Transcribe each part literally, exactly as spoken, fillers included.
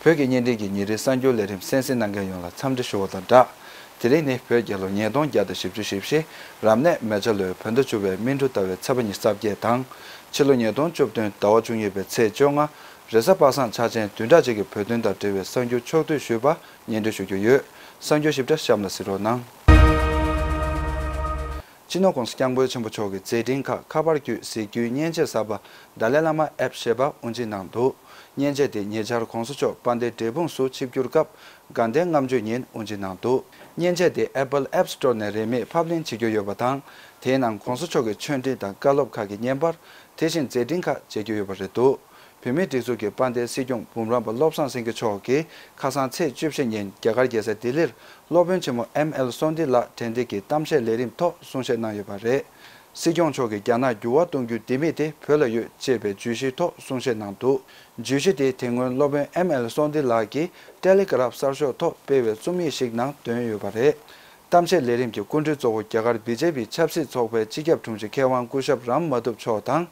བོད་ཀྱི་བརྙན་འཕྲིན་གྱི་ཉིན་རེའི་གསར་འགྱུར་ལས་རིམ་གསན་གཟིགས་གནང་མཁན་ཡོངས་ལ་འཚམས་འདྲི་ཞུ་བ་དང་སྦྲགས། དེ་རིང་ནི་བོད་རྒྱལ་ལོ་ཉིས་སྟོང་བརྒྱ་དང་བཞི་བཅུ་ཞེ་བཞི། རབ་གནས་མེ་བྱ་ལོའི་བོད་ཟླ་བཅུ་པའི་སྨིན་དྲུག་ཟླ་བའི་ཚེས་པ་ཉི་ཤུ་རྩ་བརྒྱད་དང་། ཕྱི་ལོ་ཉིས་སྟོང་བཅུ་བདུན་ཟླ་བ་བཅུ་གཉིས་པའི་ཚེས་བཅོ་ལྔ། རེས་གཟའ་པ་སངས་འཆར་ཅན། བདུན་ཕྲག་གཅིག་གི་བོད་དོན་དང་འབྲེལ་བའི་གསར་འགྱུར་ཕྱོགས་བསྡུས་ཞུས་པ་སྙན་སྒྲོན་ཞུ་རྒྱུ་ཡོད། གསར་འགྱུར་ཞིབ་ཕྲ་གཤམ་ལ་གཟིགས་རོགས་གནང་། སྤྱི་ནོར་༸གོང་ས་༸སྐྱབས་མགོན་ཆེན་པོ་མཆོག་གི་མཛད་འཕྲིན་ཁག་ཁ་པར་བརྒྱུད་གཟིགས་རྒྱུའི་མཉེན་ཆས་གསར་པ་ཌཱ་ལའི་བླ་མ་ཨེབ་ཞེས་པ་དབུ་འབྱེད་གནང་འདུག། མཉེན་ཆས་དེ་ཉེ་ཆར་༸གོང་ས་མཆོག་དཔལ་ལྡན་འབྲས་སྤུངས་སུ་ཆིབས་བསྒྱུར་སྐབས་དགའ་ལྡན་ལྔ་མཆོད་ཉིན་དབུ་འབྱེད་གནང་འདུག། མཉེན་ཆས་དེ་Apple App Store ནས་རིན་མེད་ཕབ་ལེན་བྱེད་རྒྱུ་ཡོད་པ་དང་། དེའི་ནང་༸གོང་ས་མཆོག་གི་ཆོས་འབྲེལ་དང་བཀའ་སློབ་ཁག་གི་བརྙན་པར། དེ་བཞིན་མཛད་འཕྲིན་ཁག་མཇལ་རྒྱུ་ཡོད་པ་རེད་འདུག། བོད་མིའི་སྒྲིག་འཛུགས་ཀྱི་དཔལ་ལྡན་སྲིད་སྐྱོང་འབུམ་རམས་པ་བློ་བཟང་སེང་གེ་མཆོག་གིས་ཁ་སང་ཚེས་བཅུ་བཞི་ཉིན་རྒྱ་གར་རྒྱལ་ས་ལྡི་ལིར་སློབ་དཔོན་ཆེན་མོ་ཨེམ་ཨེལ་སོན་ཏི་ལགས་དྲན་རྟེན་གྱི་གཏམ་བཤད་ལས་རིམ་ཐོག་གསུང་བཤད་གནང་ཡོད་པ་རེད། སྲིད་སྐྱོང་མཆོག་གིས་རྒྱ་ནག་འགྱུར་བ་གཏོང་རྒྱུའི་ལྡེ་མིག་དེ་བོད་ལ་ཡོད་ཅེས་པའི་བརྗོད་གཞིའི་ཐོག་གསུང་བཤད་གནང་འདུག། བརྗོད་གཞི་དེ་དེ་སྔོན་སློབ་དཔོན་ཨེམ་ཨེལ་སོན་ཏི་ལགས་ཀྱིས་ཏེ་ལི་གྷ་རབ་གསར་ཤོག་ཐོག་སྤེལ་བའི་རྩོམ་ཡིག་ཞིག་ནང་བཏོན་ཡོད་པ་རེད། གཏམ་བཤད་ལས་རིམ་གྱི་སྐུ་མགྲོན་གཙོ་བོ་རྒྱ་གར་བི་ཇེ་པི་ཆབ་སྲིད་ཚོགས་པའི་སྤྱི་ཁྱབ་དྲུང་ཆེ་མཁས་དབང་སྐུ་ཞབས་རམ་མ་ཐུབ་མཆོག་དང་།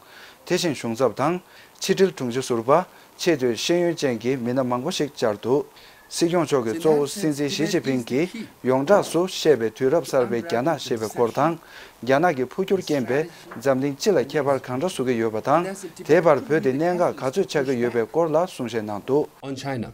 དེ་བཞིན་གཞུང་ཚབ་དང་། ཕྱི་དྲིལ་དྲུང་ཆེ་ཟུར་པ། ཆེས་མཐོའི་ཤེས་ཡོན་ཅན་གྱི་མི་སྣ་མང་པོ་ཞིག་བཅར་འདུག། སྲིད་སྐྱོང་མཆོག་གིས་གཙོ་བོ་སྲིད་འཛིན་ཞི་ཅིན་ཕིང་གིས་ཡོངས་གྲགས་སུ་བཤད་པའི་དུས་རབས་གསར་པའི་རྒྱ་ནག་ཞེས་པའི་སྐོར་དང་། རྒྱ་ནག་གི་འཕོ་འགྱུར་རྐྱེན་པས་འཛམ་གླིང་སྤྱི་ལ་ཁྱད་པར་གང་འདྲ་བཟོ་གི་ཡོད་པ་དང་། དེའི་བར་བོད་དེ་གནད་འགག་ག་ཚོད་ཆགས་ཀྱི་ཡོད་པའི་སྐོར་ལ་གསུང་བཤད་གནང་འདུག། On China.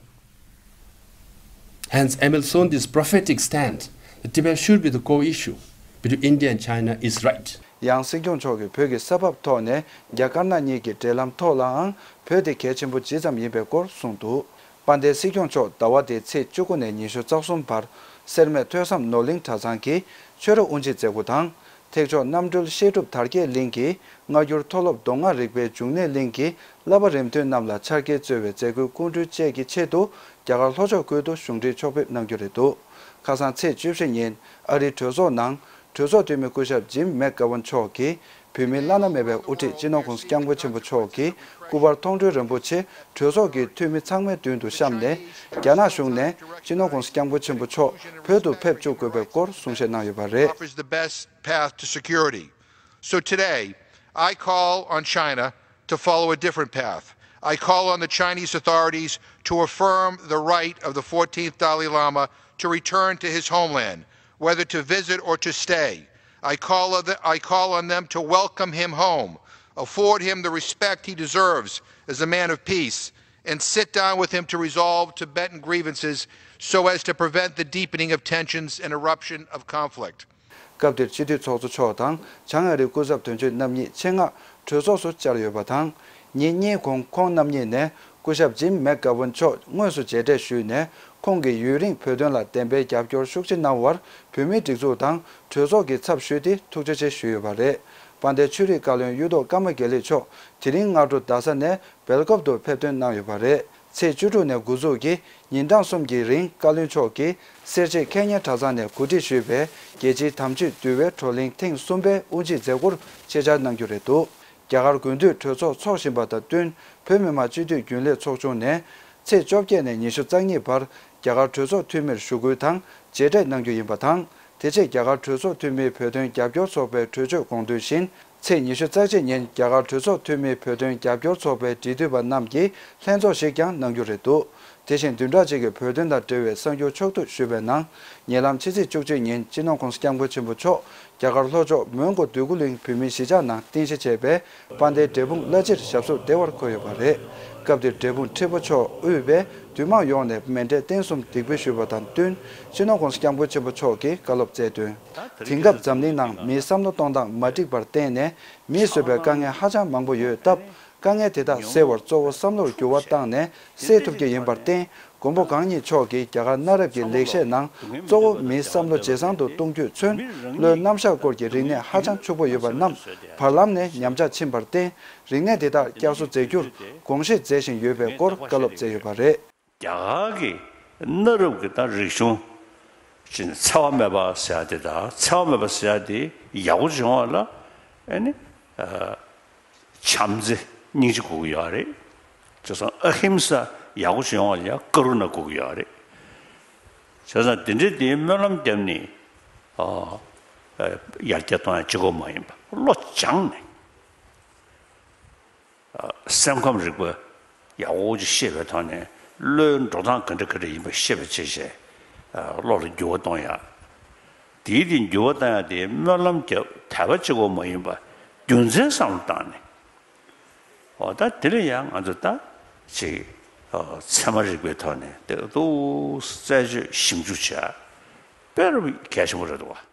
Hence, Emil Sondi's prophetic stand that Tibet should be the core issue between India and China is right. ཡང་སྲིད་སྐྱོང་མཆོག་གིས་བོད་ཀྱི་ས་བབ་ཐོག་ནས་རྒྱ་དཀར་ནག་གཉིས་ཀྱི་འབྲེལ་ལམ་ཐོག་ལའང་བོད་དེ་གལ་ཆེན་པོ་ཇི་ཙམ་ཡིན་པའི་སྐོར་གསུངས་འདུག། དཔལ་ལྡན་སྲིད་སྐྱོང་མཆོག་ཟླ་བ་འདིའི་ཚེས་བཅུ་དགུ་ནས་ཉི་ཤུ་རྩ་གསུམ་བར་སེར་སྨད་ཐོས་བསམ་ནོར་གླིང་གྲྭ་ཚང་གི་ཆོས་ར་དབུ་འབྱེད་མཛད་སྒོ་དང་། ཐེག་མཆོག་རྣམ་གྲོལ་བཤད་སྒྲུབ་དར་རྒྱས་གླིང་གི་སྔ་འགྱུར་མཐོ་སློབ་མདོ་སྔགས་རིག་པའི་འབྱུང་གནས་གླིང་གི་བསླབ་པ་རིམ་བདུན་རྣམས་ལ་ཕྱག་འཁྱེར་སྩོལ་བའི་མཛད་སྒོའི་སྐུ་མགྲོན་བཅས་ཀྱི་ཆེད་དུ་རྒྱ་གར་ལྷོ་ཕྱོགས་ཁུལ་དུ་གཞུང་འབྲེལ་ཕྱོགས་ཕེབས་གནང་རྒྱུ་རེད་འདུག། ཁ་སང་ཚེས་བཅུ་བཞི་ཉིན་ཨ་རིའི་གྲོས་ཚོགས་ནང་གྲོས་ཚོགས་འཐུས་མི་སྐུ་ཞབས་ཇིམ་མེག་གྷ་ཝན་མཆོག་གིས་བོད་མིའི་བླ་ན་མེད་པའི་དབུ་ཁྲིད་སྤྱི་ནོར་༸གོང་ས་༸སྐྱབས་མགོན་ཆེན་པོ་མཆོག་གི་སྐུ་པར་མཐོང་གྲོལ་རིན་པོ་ཆེ་གྲོས་ཚོགས་ཀྱི་འཐུས་མི་ཚང་མའི་མདུན་དུ་བཤམས་ནས། རྒྱ་ནག་གཞུང་ནས་སྤྱི་ནོར་༸གོང་ས་༸སྐྱབས་མགོན་ཆེན་པོ་མཆོག་བོད་དུ་ཕེབས་བཅུག་དགོས་པའི་སྐོར་གསུང་བཤད་གནང་ཡོད་པ་རེད། Offers the best path to security. So today, I call on China to follow a different path. I call on the Chinese authorities to affirm the right of the fourteenth Dalai Lama to return to his homeland, whether to visit or to stay. I call, on the, I call on them to welcome him home, afford him the respect he deserves as a man of peace, and sit down with him to resolve Tibetan grievances so as to prevent the deepening of tensions and eruption of conflict. སྐབས་དེར་སྤྱི་འཐུས་ཚོགས་གཙོ་མཆོག་དང་བྱང་ཨ་རིའི་སྐུ་ཚབ་དོན་གཅོད་རྣམ་གཉིས་ཆེད་མངགས་གྲོས་ཚོགས་སུ་བཅར་ཡོད་པ་དང་། ཉིན་གཉིས་གོང་ཁོང་རྣམ་གཉིས་ནས་སྐུ་ཞབས་ཇིམ་མེག་གྷ་ཝན་མཆོག་དངོས་སུ་མཇལ་འཕྲད་ཞུས་ནས། ཁོང་གིས་ཡུན་རིང་བོད་དོན་ལ་བདེན་པའི་རྒྱབ་སྐྱོར་ཤུགས་ཆེ་གནང་བར་བོད་མིའི་སྒྲིག་འཛུགས་དང་གྲོས་ཚོགས་ཀྱི་ཚབ་ཞུས་ཏེ་ཐུགས་རྗེ་ཆེ་ཞུས་ཡོད་པ་རེད། དཔལ་ལྡན་ཆོས་རིག་བཀའ་བློན་གཡུ་ཐོག་ཀརྨ་དགེ་ལེགས་མཆོག་དེ་རིང་སྔ་དྲོ་རྡ་ས་ནས་སྦེལ་ཀོབ་ཏུ་ཕེབས་ཐོན་གནང་ཡོད་པ་རེད། ཚེས་བཅུ་དྲུག་ནས་འགོ་འཛུགས་ཀྱིས་ཉིན་གྲངས་གསུམ་གྱི་རིང་བཀའ་བློན་མཆོག་གིས་སེར་བྱེས་ཁེ་ཉེ་གྲྭ་ཚང་ནས་གོ་སྒྲིག་ཞུས་པའི་རྒྱལ་སྤྱིའི་དམ་ཆོས་འདུལ་བའི་བགྲོ་གླེང་ཐེངས་གསུམ་པའི་དབུ་འབྱེད་མཛད་སྒོར་ཆེད་བཅར་གནང་རྒྱུ་རེད་འདུག། རྒྱ་གར་དགུན་དུས་གྲོས་ཚོགས་འཚོགས་བཞིན་པ་དང་བསྟུན། བོད་མི་མང་སྤྱི་འཐུས་རྒྱུན་ལས་ཚོགས་ཆུང་ནས་ཚེས་བཅོ་བརྒྱད་ནས་ཉི་ཤུ་རྩ་གཉིས་བར་རྒྱ་གར་གྲོས་ཚོགས་འཐུས་མིར་ཞུ་སྐུལ་དང་མཇལ་འཕྲད་གནང་རྒྱུ་ཡིན་པ་དང་། དེ་རྗེས་རྒྱ་གར་གྲོས་ཚོགས་འཐུས་མིའི་བོད་དོན་རྒྱབ་སྐྱོར་ཚོགས་པའི་གྲོས་ཆོད་དགོངས་དོན་བཞིན། ཚེས་ཉི་ཤུ་རྩ་གཅིག་ཉིན་རྒྱ་གར་གྲོས་ཚོགས་འཐུས་མིའི་བོད་དོན་རྒྱབ་སྐྱོར་ཚོགས་པའི་འབྲེལ་མཐུད་པ་རྣམས་ཀྱིས་ལྷན་ཚོགས་ཤིག་ཀྱང་གནང་རྒྱུ་རེད་འདུག། དེ་བཞིན་བདུན་ཕྲག་གཅིག་གི་བོད་དོན་དང་འབྲེལ་བའི་གསར་འགྱུར་ཕྱོགས་བསྡུས་ཞུས་པའི་ནང་། ཉེ་ལམ་ཕྱི་ཚེས་བཅུ་གཅིག་ཉིན་སྤྱི་ནོར་༸གོང་ས་༸སྐྱབས་མགོན་ཆེན་པོ་མཆོག་རྒྱ་གར་ལྷོ་ཕྱོགས་མོན་གྷོ་འདོད་རྒུ་གླིང་བོད་མིའི་གཞིས་ཆགས་ནང་རྟེན་གཞི་བྱས་པའི་དཔལ་ལྡན་འབྲས་སྤུངས་བླ་སྤྱིར་ཞབས་སོར་བདེ་བར་འཁོད་ཡོད་པ་རེད། སྐབས་དེར་འབྲས་སྤུངས་ཁྲི་པ་མཆོག་དབུས་པའི་འདུས་མང་ཡོངས་ནས་མཎྜལ་རྟེན་གསུམ་འདེགས་འབུལ་ཞུས་པ་དང་བསྟུན། སྤྱི་ནོར་༸གོང་ས་༸སྐྱབས་མགོན་ཆེན་པོ་མཆོག་གིས་བཀའ་སློབ་སྩལ་དོན། དེང་སྐབས་འཛམ་གླིང་ནང་མིའི་བསམ་བློ་གཏོང་སྟངས་མ་འགྲིག་པར་བརྟེན་ནས་མིས་བཟོས་པའི་དཀའ་ངལ་ཧ་ཅང་མང་པོ་ཡོད་སྟབས། དཀའ་ངལ་དེ་དག་སེལ་བར་གཙོ་བོ་བསམ་བློར་འགྱུར་བ་བཏང་ནས་སེལ་ཐུབ་ཀྱི་ཡིན་པར་བརྟེན། མགོན་པོ་གང་ཉིད་མཆོག་གིས་རྒྱ་གར་གནའ་རབས་ཀྱི་ལེགས་བཤད་ནང་གཙོ་བོ་མིའི་བསམ་བློ་ཇེ་བཟང་དུ་གཏོང་རྒྱུས་མཚོན། བློའི་རྣམ་གཞག་སྐོར་གྱི་རིག་གནས་ཧ་ཅང་ཕྱུག་པོ་ཡོད་པ་རྣམས་བར་ལམ་ནས་ཉམས་ཆག་ཕྱིན་པར་བརྟེན། རིག་གནས་དེ་དག་བསྐྱར་གསོ་མཛད་རྒྱུར་དགོངས་བཞེས་མཛད་བཞིན་ཡོད་པའི་སྐོར་བཀའ་སློབ་སྩལ་ཡོད་པ་རེད། རྒྱ་གར་གྱི་གནའ་རབས་ཀྱི་ད་རིག་གཞུང་ཅིག་འཚེ་བ་མེད་པ་ཟེར་ཡ་དེ་དང་འཚེ་བ་མེད་པ་ཟེར་ཡ་དེ་ཡག་པོ་བྱུང་བ་ལ་ཨ་ནི་ཨ་བྱམས་བརྩེ་སྙིང་རྗེ་དགོས་ཀྱི་ཡོད་རེད། བྱས་ཙང་ཨ་ཧིམ་ས་ཡག་པོ་བྱུང་བ་ལ་ཡང་ཀ་རུ་ན་དགོས་ཀྱི་ཡོད་རེད། བྱས་ཙང་དེ་འདྲའི་དེའི་སྨོན་ལམ་བརྒྱབ་ནས་ཨ་ཡར་རྒྱས་གཏོང་ཡ་གཅིག་པོ་མ་ཡིན་པ་བློ་སྦྱངས་ནས། སེམས་ཁམས་རིག་པ་ཡག་པོ་ཅིག་ཤེས་པའི་ཐོག་ནས་ བློའི་འགྲོ་སྟངས་ག་འདྲ་ག་འདྲ་ཡིན་པ་ཤེས་པ་བྱས་བྱས། བློ་ལ་འགྱུར་བ་གཏོང་ཡ། དེའི་དེ་འགྱུར་བ་གཏོང་ཡ་དེ་སྨོན་ལམ་རྒྱབ་དད་པ་གཅིག་པོ་མ་ཡིན་པ་རྒྱུ་མཚན་བསམ་བློ་བཏང་ནས། འོ་ད་དེ་ལ་ཡང་ང་ཚོ་ད་ཅིག་ཚད་མ་རིག་པའི་ཐོག་ནས་དེ་ཏོག་ཙམ་བཙལ་བྱོལ་ཞིབ་འཇུག་བྱས། དཔེ་རུ་གལ་ཆེན་པོ་རེད་འདུག་བ།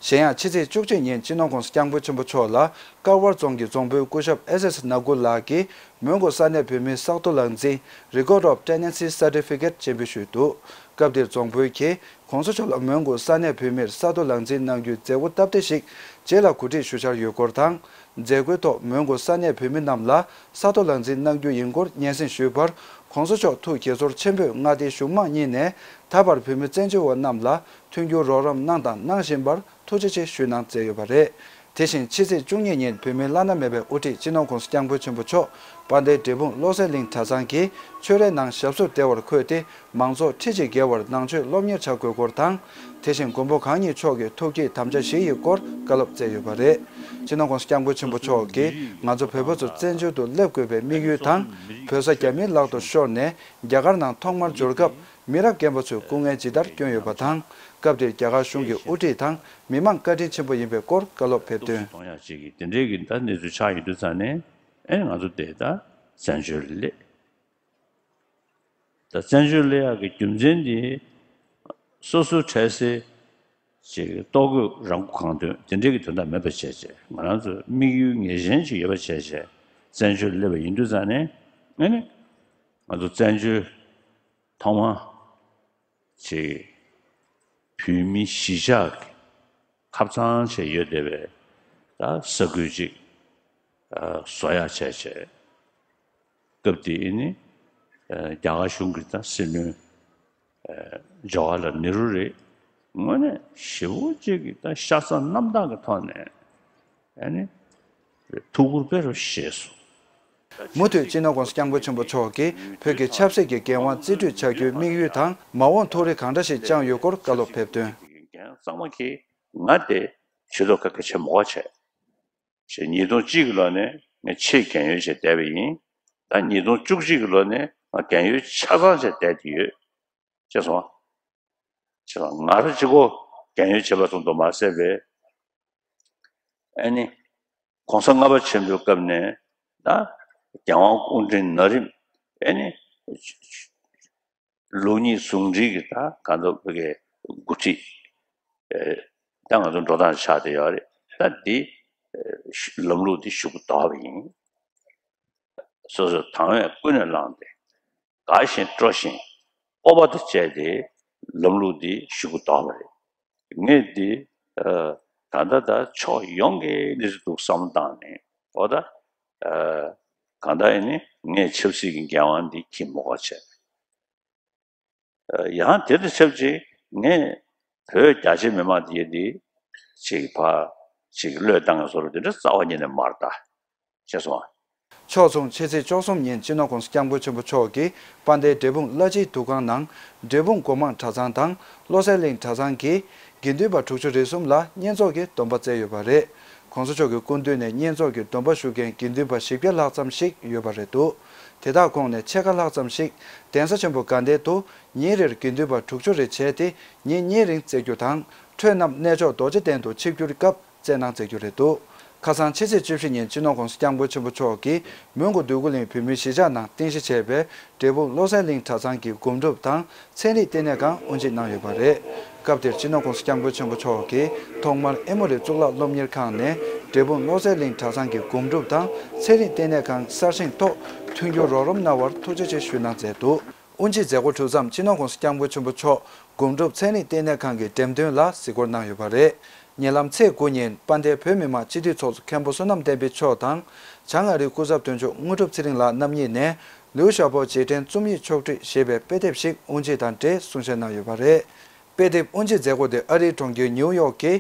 གཞན་ཡང་ཕྱི་ཚེས་བཅུ་གཅིག་ཉིན་སྤྱི་ནོར་༸གོང་ས་༸སྐྱབས་མགོན་ཆེན་པོ་མཆོག་ལ་ཀ་བར་རྫོང་གི་རྫོང་དཔོན་སྐུ་ཞབས་ཨེས་ཨེས་ནཱ་གུ་ལགས་ཀྱིས་མོན་གྷོ་ས་གནས་བོད་མིའི་ས་རྡོ་ལག་འཛིན་Record of Tenancy Certificate སྤྱན་འབུལ་ཞུས་འདུག་སྐབས་དེར་རྫོང་དཔོན་གྱིས་༸གོང་ས་མཆོག་ལ་མོན་གྷོ་ས་གནས་བོད་མིར་ས་རྡོ་ལག་འཛིན་གནང་རྒྱུའི་མཛད་སྒོ་སྟབས་བདེ་ཞིག་རྗེས་ལ་གོ་སྒྲིག་ཞུ་འཆར་ཡོད་སྐོར་དང་། མཛད་སྒོའི་ཐོག་མོན་གྷོ་ས་གནས་བོད་མི་རྣམས་ལ་ས་རྡོ་ལག་འཛིན་གནང་རྒྱུ་ཡིན་སྐོར་སྙན་སེང་ཞུས་པར། ༸གོང་ས་མཆོག་ཐུགས་དགྱེས་ཚོར་ཆེན་པོས་མངའ་སྡེའི་གཞུང་མང་གཉིས་ནས་ད་བར་བོད་མི་བཙན་བྱོལ་བ་རྣམས་ལ་མཐུན་འགྱུར་རོགས་རམ་གནང་དང་གནང་བཞིན་པར་ཐུགས་རྗེ་ཆེ་ཞུས་གནང་མཛད་ཡོད་པ་རེད། དེ་བཞིན་ཕྱི་ཚེས་བཅུ་གཉིས་ཉིན་བོད་མིའི་བླ་ན་མེད་པའི་དབུ་ཁྲིད་སྤྱི་ནོར་༸གོང་ས་༸སྐྱབས་མགོན་ཆེན་པོ་མཆོག་དཔལ་ལྡན་འབྲས་སྤུངས་བློ་གསལ་གླིང་གྲྭ་ཚང་གི་ཆོས་རའི་ནང་ཞབས་སོར་བདེ་བར་འཁོད་དེ། མང་ཚོགས་ཁྲི་གཅིག་བརྒལ་བར་ནང་ཆོས་སློབ་གཉེར་བྱ་དགོས་སྐོར་དང་། དེ་བཞིན་མགོན་པོ་གང་ཉིད་མཆོག་གི་ཐུགས་བསྐྱེད་དམ་བཅའ་བཞི་ཡི་སྐོར་བཀའ་སློབ་སྩལ་ཡོད་པ་རེད། སྤྱི་ནོར་༸གོང་ས་༸སྐྱབས་མགོན་ཆེན་པོ་མཆོག་གིས་ང་ཚོ་བོད་པ་ཚོ་བཙན་བྱོལ་དུ་སླེབས་དགོས་པའི་དམིགས་ཡུལ་དང་། བོད་ས་རྒྱ་མིའི་ལག་ཏུ་ཤོར་ནས་རྒྱ་གར་ནང་ཐོག་མར་འབྱོར་སྐབས་མི་རབས་རྒན་པ་ཚོས་སྐུ་ངལ་ཇི་ལྟར་བསྐྱོན་ཡོད་པ་དང་། སྐབས་དེར་རྒྱ་གར་གཞུང་གི་དབུ་ཁྲིད་དང་མི་མང་བཀའ་དྲིན་ཆེན་པོ་ཡིན་པའི་སྐོར་བཀའ་སློབ་ཕེབས་དོན། གཏོང་ཡག་ཅིག་གི་དེ་འདྲའི་གི་ད་གནས་ཚུལ་ཆགས་ཡོད་དུས་ཙང་ནས་ཨེ་ང་ཚོ་དེ་ད་བཙན་བྱོལ་སླེབས། ད་བཙན་བྱོལ་སླེབས་ཡག་གི་རྒྱུ་མཚན་དེ་སོ་སོའི་འཕྲལ་སེལ་ཅིག་ལྟོ་གོས་རང་མགོ་གང་ཐོན་དེ་འདྲའི་གི་དོན་དག་མེད་པ་བྱས་བྱས། ང་རང་ཚོ་དམིགས་ཡུལ་ངེས་ཅན་ཅིག་ཡོད་པ་བྱས་བྱས་བཙན་བྱོལ་སླེབས་པ་ཡིན་དུས་ཙང་ནས། ཨ་ནི་ང་ཚོ་བཙན་བྱོལ་ཐོག་མ་ཅིག་བོད་མི་གཞིས་ཆགས་ཀྱི་ཁབ་གཙང་བྱས་ཡོད་བསྡད་པའི་ད་ས་ཁུལ་ཅིག་བཟོ་ཡག་བྱས་བྱས། སྐབས་དེ་ཨེ་ནི་རྒྱ་གར་གཞུང་གི་ད་སྲིད་བློན་ཇ་ཝ་ཧར་ལཱལ་ནེ་རུ་རེད། དངོས་གནས་ཞེ་པོ་ཅིག་གི་ད་ཤ་ཚ་རྣམ་དག་གི་ཐོག་ནས་ཨེ་ནི་ཐུགས་ཁུར་དཔེ་རུ་བཞེས་སོང་། མུ་མཐུད་སྤྱི་ནོར་༸གོང་ས་༸སྐྱབས་མགོན་ཆེན་པོ་མཆོག་གིས་བོད་ཀྱི་ཆབ་སྲིད་ཀྱི་འགན་དབང་རྩིས་སྤྲོད་བྱ་རྒྱུའི་དམིགས་ཡུལ་དང་མ་འོངས་ཐུགས་རེ་གང་འདྲ་ཞིག་བཅངས་ཡོད་སྐོར་བཀའ་སློབ་ཕེབས་དོན། འགན་གཙང་མ་གིས་ང་དེ་ཇུས་གཏོགས་ག་གེ་བྱེད་མ་དགོས་བྱས། ཞེས་ཉིས་སྟོང་གཅིག་གི་ལོ་ནས་ངས་ཆེས་རྒན་ཡོལ་བྱས་བསྡད་པ་ཡིན། ད་ཉིས་སྟོང་བཅུ་གཅིག་གི་ལོ་ནས་ང་རྒན་ཡོལ་ཆ་ཚང་བྱས་བསྡད་དེ་ཡོད། ཅེས་གསུངས། ཅེས་གསུངས། ང་རང་གཅིག་པོ་རྒན་ཡོལ་བྱས་པ་ཙམ་དུ་མ་ཟད་པའི་ཨ་ནི་༸གོང་ས་ལྔ་པ་ཆེན་པོའི་སྐབས་ནས་ད་རྒྱལ་དབང་སྐུ་ཕྲེང་ན་རིམ་ཨ་ནི་ལུགས་གཉིས་ཟུང་འབྲེལ་གྱི་ད་གང་ལྟར་བོད་ཀྱི་འགོ་ཁྲིད་ཨེ་ད་ང་ཚོ་འགྲོ་སྟངས་ཆགས་བསྡད་ཡོད་རེད། ད་འདི་ཨེ་ལམ་ལུགས་འདི་ཞུ་གི་དོགས་པ་ཡིན། སོ་སོས་དང་བས་ཀུན་ནས་བསླངས་ཏེ་དགའ་བཞིན་སྤྲོ་བཞིན་སྤོབས་པ་དང་བཅས་ཏེ་ལམ་ལུགས་འདི་ཞུ་གི་དོགས་པ་རེད། ངས་འདི་ཨ་ད་ལྟ་ད་ཕྱོགས་ཡོངས་ཀྱི་གནས་ཚུལ་འདུག་བསམ་བློ་བཏང་ནས། འོ་ད་ཨ་གང་ལྟར་ཡིན་ནའི་ངས་ཆབ་སྲིད་ཀྱི་འགན་དབང་འདི་འཁྱེར་མ་དགོས་བྱས། ཡང་དེ་དང་ཆབས་ཅིག་ངས་བོད་རྒྱ་ཆེ་མི་མང་དེ་འདི་ཅིག་ཕར་ཅིག་བློས་བཏང་བཟོ་འདྲ་དེ་འདྲ་རྩ་བ་ཉིད་ནས་མ་རེད་ད། ཅེས་གསུངས། ཕྱོགས་མཚུངས་ཕྱི་ཚེས་བཅུ་གསུམ་ཉིན་སྤྱི་ནོར་༸གོང་ས་༸སྐྱབས་མགོན་ཆེན་པོ་མཆོག་གིས་དཔལ་ལྡན་འབྲས་སྤུངས་བླ་སྤྱིའི་འདུ་ཁང་ནང་འབྲས་སྤུངས་སྒོ་མང་གྲྭ་ཚང་དང་བློ་གསལ་གླིང་གྲྭ་ཚང་གི་དགེ་འདུན་པ་དྲུག་ཅུ་རེ་གསུམ་ལ་བསྙེན་རྫོགས་ཀྱི་སྡོམ་པ་བསྩལ་ཡོད་པ་རེད། ༸གོང་ས་མཆོག་གི་སྐུ་མདུན་ནས་བསྙེན་རྫོགས་ཀྱི་སྡོམ་པ་ཞུ་མཁན་དགེ་འདུན་པ་བཞི་བརྒྱ་ལྷག་ཙམ་ཞིག་ཡོད་པ་རེད་འདུག་དེ་དག་ཁོངས་ནས་ཕྱེད་ཀ་ལྷག་ཙམ་ཞིག་གདན་ས་ཆེན་པོ་དགའ་ལྡན་དུ་ཉིན་རེར་དགེ་འདུན་པ་དྲུག་ཅུ་རེ་བྱས་ཏེ་ཉིན་གཉིས་རིང་བསྩལ་རྒྱུ་དང་། འཕྲོས་རྣམས་གནས་མཆོག་རྡོ་རྗེ་གདན་དུ་ཆིབས་བསྒྱུར་སྐབས་བསྩལ་གནང་མཛད་རྒྱུ་རེད་འདུག་ཁ་སང་ཕྱི་ཚེས་བཅུ་བཞི་ཉིན་སྤྱི་ནོར་༸གོང་ས་༸སྐྱབས་མགོན་ཆེན་པོ་མཆོག་གིས་མོན་གྷོ་འདོད་རྒུ་གླིང་བོད་མིའི་གཞིས་ཆགས་ནང་རྟེན་གཞི་བྱས་པའི་འབྲས་སྤུངས་བློ་གསལ་གླིང་གྲྭ་ཚང་གི་སྒོམ་སྒྲུབ་དང་ཚན་རིག་ལྟེ་གནས་ཁང་དབུ་འབྱེད་གནང་ཡོད་པ་རེད། སྐབས་དེར་སྤྱི་ནོར་༸གོང་ས་༸སྐྱབས་མགོན་ཆེན་པོ་མཆོག་གིས་ཐོག་མར་ཨེ་མོ་རི་གཙུག་ལག་སློབ་གཉེར་ཁང་ནས་འབྲས་སྤུངས་བློ་གསལ་གླིང་གྲྭ་ཚང་གི་སྒོམ་སྒྲུབ་དང་ཚན་རིག་ལྟེ་གནས་ཁང་གསར་བཞེངས་ཐོག་མཐུན་འགྱུར་རོགས་རམ་གནང་བར་ཐུགས་རྗེ་ཆེ་ཞུས་གནང་མཛད་འདུག་དབུ་འབྱེད་མཛད་སྒོ་གྲུབ་མཚམས་སྤྱི་ནོར་༸གོང་ས་༸སྐྱབས་མགོན་ཆེན་པོ་མཆོག་སྒོམ་སྒྲུབ་ཚན་རིག་ལྟེ་གནས་ཁང་གི་འགྲེམས་སྟོན་ལ་གཟིགས་སྐོར་གནང་ཡོད་པ་རེད། ཉེ་ལམ་ཚེས་དགུ་ཉིན་དཔལ་ལྡན་བོད་མི་མང་སྤྱི་འཐུས་ཚོགས་གཙོ་མཁན་པོ་བསོད་ནམས་བསྟན་འཕེལ་མཆོག་དང་། བྱང་ཨ་རིའི་སྐུ་ཚབ་དོན་གཅོད་དངོས་གྲུབ་ཚེ་རིང་ལགས་རྣམ་གཉིས་ནས་ལིའུ་ཞའོ་པོ་རྗེས་དྲན་རྩོམ་ཡིག་ཕྱོགས་བསྒྲིགས་ཞེས་པའི་དཔེ་དེབ་ཞིག་དབུ་འབྱེད་དང་འབྲེལ་གསུང་བཤད་གནང་ཡོད་པ་རེད། དཔེ་དེབ་དབུ་འབྱེད་མཛད་སྒོ་དེ་ཨ་རིའི་གྲོང་ཁྱེར་ཉིའུ་ཡོག་གི་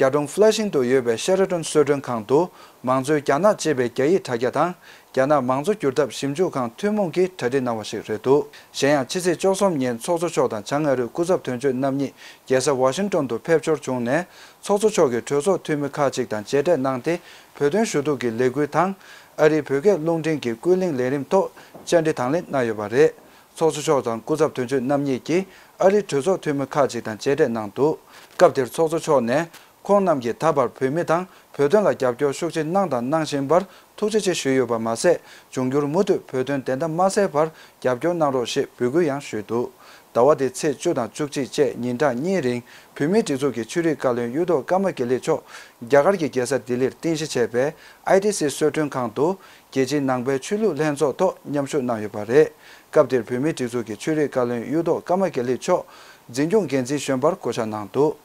རྒྱ་གྲོང་ཕུ་ལ་ཤིང་དུ་ཡོད་པའི་ཤེ་ར་ཏོན་གསོལ་མགྲོན་ཁང་དུ་མང་གཙོའི་རྒྱ་ནག་ཅེས་པའི་རྒྱ་ཡིག་དྲ་རྒྱ་དང་། རྒྱ་ནག་མང་གཙོ་བསྒྱུར་ཐབས་ཞིབ་འཇུག་ཁང་ཐུན་མོང་གིས་གྲ་སྒྲིག་གནང་བ་ཞིག་རེད་འདུག་གཞན་ཡང་ཕྱི་ཚེས་བཅུ་གསུམ་ཉིན་ཚོགས་གཙོ་མཆོག་དང་བྱང་ཨ་རིའི་སྐུ་ཚབ་དོན་གཅོད་རྣམ་གཉིས་རྒྱལ་ས་ཝ་ཤིང་ཏོན་དུ་ཕེབས་འབྱོར་བྱུང་ནས། ཚོགས་གཙོ་མཆོག་གིས་གྲོས་ཚོགས་འཐུས་མི་ཁག་ཅིག་དང་མཇལ་འཕྲད་གནང་སྟེ། བོད་དོན་ཞུ་གཏུག་གི་ལས་འགུལ་དང་། ཨ་རིའི་བོད་སྐད་རླུང་འཕྲིན་གྱི་ཀུན་གླེང་ལས་རིམ་ཐོག་བཅར་འདྲི་དང་ལེན་གནང་ཡོད་པ་རེད། ཚོགས་གཙོ་མཆོག་དང་སྐུ་ཚབ་དོན་གཅོད་རྣམ་གཉིས་ཀྱིས་ཨ་རིའི་གྲོས་ཚོགས་འཐུས་མི་ཁག་ཅིག་དང་མཇལ་འཕྲད་གནང་འདུག་སྐབས་དེར་ཚོགས་གཙོ་མཆོག་ནས། ཁོང་རྣམས་ཀྱིས་ད་བར་བོད་མི་དང་བོད་དོན་ལ་རྒྱབ་སྐྱོར་ཤུགས་ཆེ་གནང་དང་གནང་བཞིན་པར་ཐུགས་རྗེ་ཆེ་ཞུས་ཡོད་པ་མ་ཟད། འབྱུང་འགྱུར་མུ་མཐུད་བོད་དོན་བདེན་མཐའ་མ་གསལ་བར་རྒྱབ་སྐྱོར་གནང་རོགས་ཞེས་འབོད་སྐུལ་ཡང་ཞུས་འདུག་ཟླ་བ་འདིའི་ཚེས་བཅུ་དང་བཅུ་གཅིག་བཅས་ཉིན་གྲངས་གཉིས་རིང་བོད་མིའི་སྒྲིག་འཛུགས་ཀྱི་ཆོས་རིག་བཀའ་བློན་གཡུ་ཐོག་ཀརྨ་དགེ་ལེགས་མཆོག་རྒྱ་གར་གྱི་རྒྱལ་ས་ལྡི་ལིར་རྟེན་གཞི་བྱས་པའི་ཨའི་ཊི་སི་གསོལ་མགྲོན་ཁང་དུ། རྒྱལ་སྤྱིའི་ནང་པའི་ཆོས་ལུགས་ལྷན་ཚོགས་ཐོག་མཉམ་ཞུགས་གནང་ཡོད་པ་རེད། སྐབས་དེར་བོད་མིའི་སྒྲིག་འཛུགས་ཀྱི་ཆོས་རིག་བཀའ་བློན་གཡུ་ཐོག་ཀརྨ་དགེ་ལེགས་མཆོག་འཛིན་སྐྱོང་འགན་འཛིན་གཞོན་པར་བསྐོ་བཞག་གནང་འདུག་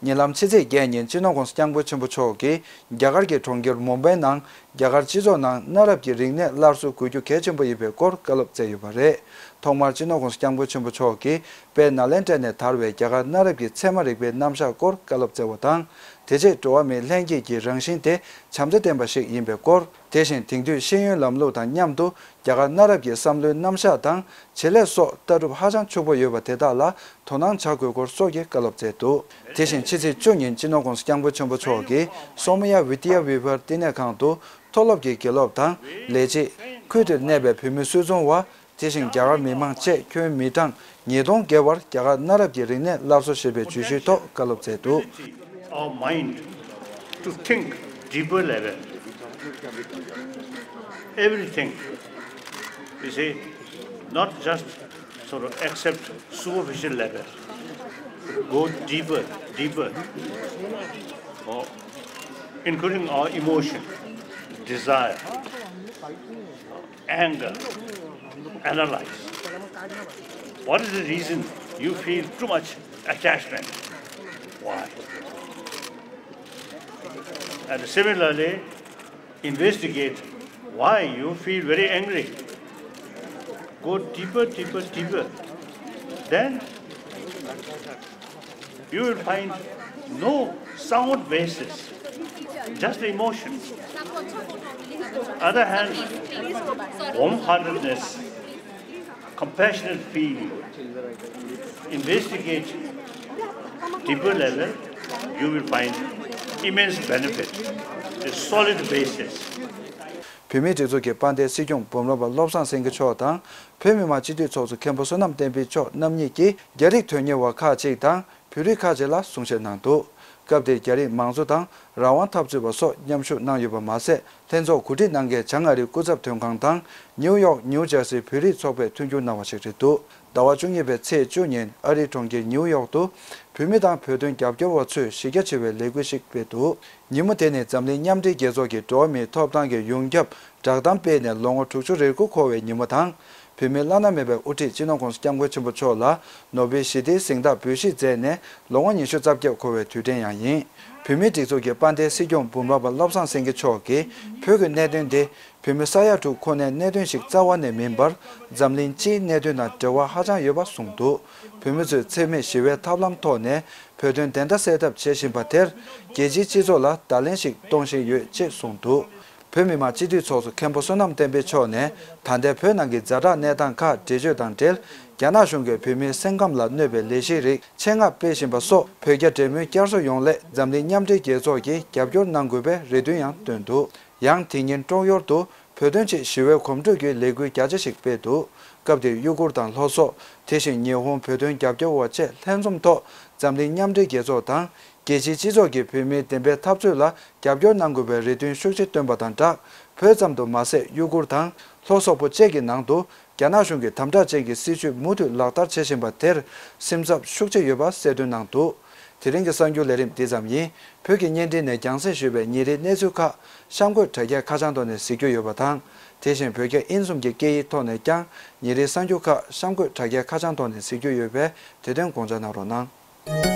ཉེ་ལམ་ཕྱི་ཚེས་བརྒྱད་ཉིན་སྤྱི་ནོར་༸གོང་ས་༸སྐྱབས་མགོན་ཆེན་པོ་མཆོག་གིས་རྒྱ་གར་གྱི་གྲོང་ཁྱེར་མུམ་བྷའི་ནང་རྒྱ་གར་སྤྱི་ཚོགས་ནང་གནའ་རབས་ཀྱི་རིག་གནས་སླར་གསོ་དགོས་རྒྱུ་གལ་ཆེན་པོ་ཡིན་པའི་སྐོར་བཀའ་སློབ་སྩལ་ཡོད་པ་རེད། ཐོག་མར་སྤྱི་ནོར་༸གོང་ས་༸སྐྱབས་མགོན་ཆེན་པོ་མཆོག་གིས་དཔལ་ནཱ་ལེནྡྲ་ནས་དར་བའི་རྒྱ་གར་གནའ་རབས་ཀྱི་ཚད་མ་རིག་པའི་རྣམ་གཞག་སྐོར་བཀའ་སློབ་སྩལ་བ་དང་། དེ་རྗེས་འགྲོ་བ་མིའི་ལྷན་སྐྱེས་ཀྱི་རང་བཞིན་དེ་བྱམས་བརྩེ་ལྡན་པ་ཞིག་ཡིན་པའི་སྐོར། དེ་བཞིན་དེང་དུས་ཤེས་ཡོན་ལམ་ལུགས་དང་མཉམ་དུ་རྒྱ་གར་གནའ་རབས་ཀྱི་བསམ་བློའི་རྣམ་གཞག་དང་བྱེད་ལས་སོགས་ལྟ་གྲུབ་ཧ་ཅང་ཕྱུག་པོ་ཡོད་པ་དེ་དག་ལ་དོ་སྣང་བྱ་དགོས་སྐོར་སོགས་ཀྱི་བཀའ་སློབ་སྩལ་འདུག་དེ་བཞིན་ཕྱི་ཚེས་བཅུ་ཉིན་སྤྱི་ནོར་༸གོང་ས་༸སྐྱབས་མགོན་ཆེན་པོ་མཆོག་གིས་སོ་མ་ཡ་ཝི་དི་ཡ་ཝི་ཧར་བསྟི་གནས་ཁང་དུ་མཐོ་སློབ་ཀྱི་དགེ་སློབ་དང་ལས་བྱེད། ཁུལ་དེར་གནས་པའི་བོད་མི་སུད་ཚོང་བ། དེ་བཞིན་རྒྱ་གར་མི་མང་བཅས་ཁྱོན་མི་གྲངས་ཉིས་སྟོང་བརྒལ་བར་རྒྱ་གར་གནའ་རབས་ཀྱི་རིག་གནས་སླར་གསོ་ཞེས་པའི་བརྗོད་གཞིའི་ཐོག་བཀའ་སློབ་སྩལ་འདུག Our mind to think deeper level. Everything, you see, not just sort of accept superficial level. Go deeper, deeper. Oh, including our emotion, desire, anger, analyze. What is the reason you feel too much attachment? Why? And similarly, investigate why you feel very angry. Go deeper, deeper, deeper. Then you will find no sound basis, just the emotion. Other hand, warm heartedness, compassionate feeling, investigate deeper level, you will find immense benefit, a solid basis. བོད་མིའི་སྒྲིག་འཛུགས་ཀྱི་དཔལ་ལྡན་སྲིད་སྐྱོང་འབུམ་རམས་པ་བློ་བཟང་སེང་གེ་མཆོག་དང་བོད་མི་མང་སྤྱི་འཐུས་ཚོགས་གཙོ་མཁན་པོ་བསོད་ནམས་བསྟན་འཕེལ་མཆོག་རྣམ་གཉིས་ཀྱིས་རྒྱ་རིགས་དོན་གཉེར་བ་ཁག་ཅིག་དང་། བོད་རིགས་ཁག་ཅིག་ལ་གསུང་བཤད་གནང་འདུག་སྐབས་དེར་རྒྱ་རིགས་མང་གཙོ་དང་རང་དབང་འཐབ་རྩོད་པ་སོགས་མཉམ་ཞུགས་གནང་ཡོད་པ་མ་ཟད། ལྷན་ཚོགས་གོ་སྒྲིག་གནང་མཁན་བྱང་ཨ་རིའི་སྐུ་ཚབ་དོན་ཁང་དང་ནིའུ་ཡོག་ནིའུ་ཇར་སིའི་བོད་རིགས་ཚོགས་པས་མཐུན་འགྱུར་གནང་བ་ཞིག་རེད་འདུག་ཟླ་བ་བཅུ་གཉིས་པའི་ཚེས་བཅུ་ཉིན་ཨ་རིའི་གྲོང་ཁྱེར་ནིའུ་ཡོག་ཏུ་བོད་མི་དང་བོད་དོན་རྒྱབ་སྐྱོར་བ་ཚོས་གཞི་རྒྱ་ཆེ་བའི་ལས་འགུལ་ཞིག་སྤེལ་འདུག་ཉིན་མོ་དེ་ནི་འཛམ་གླིང་མཉམ་འབྲེལ་རྒྱལ་ཚོགས་ཀྱི་འགྲོ་བ་མིའི་ཐོབ་ཐང་གི་ཡོངས་ཁྱབ་བསྒྲགས་གཏམ་སྤེལ་ནས་ལོ་ངོ་དྲུག་ཅུ་རེ་དགུ་འཁོར་བའི་ཉིན་མོ་དང་། བོད་མིའི་བླ་ན་མེད་པའི་དབུ་ཁྲིད་སྤྱི་ནོར་༸གོང་ས་༸སྐྱབས་མགོན་ཆེན་པོ་མཆོག་ལ་ནོ་བེལ་ཞི་བདེའི་གཟེངས་རྟགས་འབུལ་བཞེས་མཛད་ནས་ལོ་ངོ་ཉི་ཤུ་རྩ་བརྒྱད་འཁོར་བའི་དུས་དྲན་ཡང་ཡིན། བོད་མིའི་སྒྲིག་འཛུགས་ཀྱི་དཔལ་ལྡན་སྲིད་སྐྱོང་འབུམ་རམས་པ་བློ་བཟང་སེང་གེ་མཆོག་གིས་བོད་ཀྱི་གནད་དོན་དེ་བོད་མི་ས་ཡ་དྲུག་ཁོ་ནའི་གནད་དོན་ཞིག་རྩ་བ་ནས་མིན་པར་འཛམ་གླིང་སྤྱིའི་གནད་དོན་དང་འབྲེལ་བ་ཧ་ཅང་ཡོད་པ་གསུངས་འདུག་བོད་མི་ཚོས་འཚེ་མེད་ཞི་བའི་ཐབས་ལམ་ཐོག་ནས་བོད་དོན་བདེན་མཐའ་གསལ་ཐབས་བྱེད་བཞིན་པ་དེར་རྒྱལ་སྤྱིའི་སྤྱི་ཚོགས་ལ་བརྡ་ལན་ཞིག་གཏོང་བཞིན་ཡོད་ཅེས་གསུངས་འདུག་བོད་མི་མང་སྤྱི་འཐུས་ཚོགས་གཙོ་མཁན་པོ་བསོད་ནམས་བསྟན་འཕེལ་མཆོག་ནས་ད་ལྟའི་བོད་ནང་གི་ཛ་དྲག་གནས་སྟངས་ཁག་འགྲེལ་བརྗོད་དང་འབྲེལ། རྒྱ་ནག་གཞུང་གིས་བོད་མིའི་སེམས་ཁམས་ལ་གནོད་པའི་ལས་གཞི་རིགས་ཆེད་མངགས་སྤེལ་བཞིན་པ་སོགས་བོད་རྒྱ་འབྲེལ་མོལ་བསྐྱར་གསོ་ཡོང་སླད་འཛམ་གླིང་མཉམ་འབྲེལ་རྒྱལ་ཚོགས་ཀྱིས་རྒྱབ་སྐྱོར་གནང་དགོས་པའི་རེ་འདུན་ཡང་བཏོན་འདུག་ཡང་དེ་ཉིན་ཀྲོང་ཡོར་དུ་བོད་དོན་ཆེད་ཞི་བའི་གོམ་བགྲོད་ཀྱི་ལས་འགུལ་རྒྱ་ཆེ་ཞིག་སྤེལ་འདུག་སྐབས་དེར་གཡོ་སྒྱུ་དང་ལྷོ་སོག་དེ་བཞིན་ཉི་ཧོང་བོད་དོན་རྒྱབ་སྐྱོར་བ་བཅས་ལྷན་འཛོམས་ཐོག་འཛམ་གླིང་མཉམ་འབྲེལ་རྒྱལ་ཚོགས་དང་། རྒྱལ་སྤྱིའི་སྤྱི་ཚོགས་ཀྱིས་བོད་མིའི་བདེན་པའི་འཐབ་རྩོད་ལ་རྒྱབ་སྐྱོར་གནང་དགོས་པའི་རེ་འདུན་ཤུགས་ཆེ་བཏོན་པ་དང་སྦྲགས། བོད་ཙམ་དུ་མ་ཟད་གཡོ་སྒྱུར་དང་ལྷོ་སོག་པོ་བཅས་ཀྱི་ནང་དུ་རྒྱ་ནག་གཞུང་གི་དམ་དྲག་ཅན་གྱི་སྲིད་བྱུས་མུ་མཐུད་ལག་བསྟར་བྱེད་བཞིན་པ་དེར་སེམས་འཚབ་ཤུགས་ཆེ་ཡོད་པ་གསལ་སྟོན་གནང་འདུག་དེ་རིང་གི་གསར་འགྱུར་ལས་རིམ་འདི་ཙམ་ཡིན། བོད་ཀྱི་བརྙན་འཕྲིན་ནས་རྒྱང་སྲིང་ཞུས་པའི་ཉིན་རེའི་གནས་ཚུལ་ཁག་གཤམ་འཁོད་དྲ་རྒྱའི་ཁ་བྱང་ཐོག་ནས་གཟིགས་རྒྱུ་ཡོད་པ་དང་། དེ་བཞིན་བོད་རྒྱ་དབྱིན་གསུམ་གྱི་སྐད་ཡིག་ཐོག་ནས་ཀྱང་ཉིན་རེའི་གསར་འགྱུར་ཁག་གཤམ་འཁོད་དྲ་རྒྱའི་ཁ་བྱང་ཐོག་ནས་གཟིགས་རྒྱུ་ཡོད་པས་དེ་དོན་དགོངས་འཇགས་གནང་རོགས་གནང་།